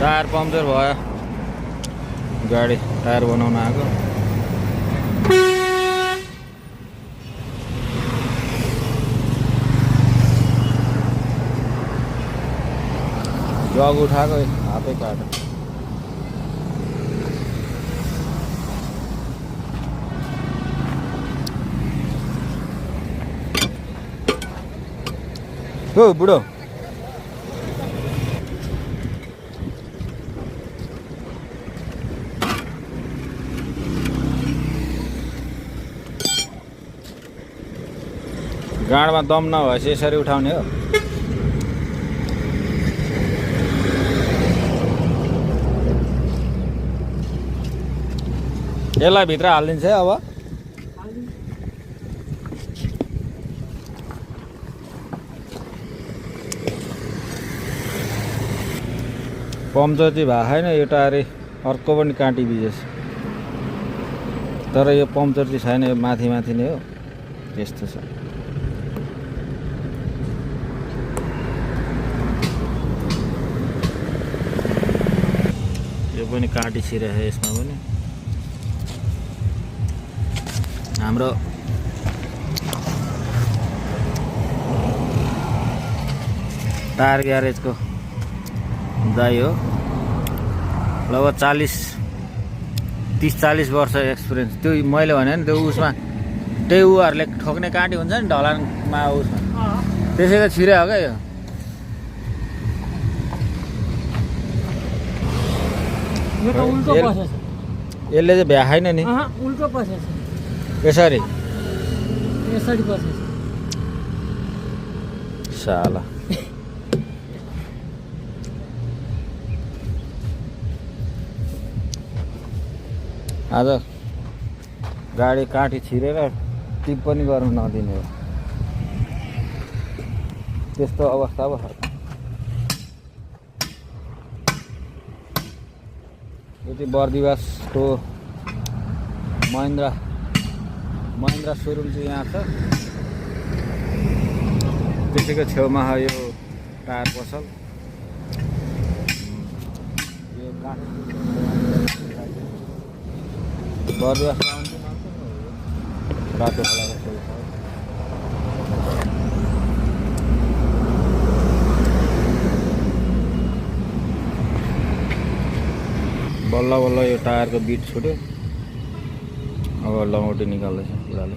tyre puncture भयो गाडी tyre बनाउन आएको जग उठाएको हातै काट्यो हो बुढो गाडमा दम नभएपछि यसरी उठाउने हो यसलाई भित्र हालिदिन्छ है अब पम्चर चाहिँ भएको छैन यो टायर अर्को पनि काटिदिएछ तर यो पम्चर चाहिँ छैन यो माथि माथि नै हो त्यस्तो छ यो पनि काटी छिरेछ यसमा पनि हाम्रो टायर ग्यारेजको दाइ हो लगभग 30-40 वर्ष एक्सपिरियन्स त्यो मैले भने नि त्यो उसमा त्यही उहरूले ठोक्ने काँटी हुन्छ नि ढलानमा उसमा त्यसैको छिरे हो क्या यो यसले चाहिँ भ्याएन नि उल्टो पसेछ यसरी यसरी पसेछ साला आज गाडी काँटी छिरेर टिप पनि गर्नु नदिने हो त्यस्तो अवस्था पो छ यो चाहिँ बर्दिवासको महिन्द्रा सोरुम चाहिँ यहाँ छ त्यसैको छेउमा यो टायर पसल यो बर्दिवासमा आउँछ बाटो खोलाको छेउ छ बल्ल बल्ल यो टायरको बिट छुट्यो अब लङ्गोटी निकाल्दैछ बुढाले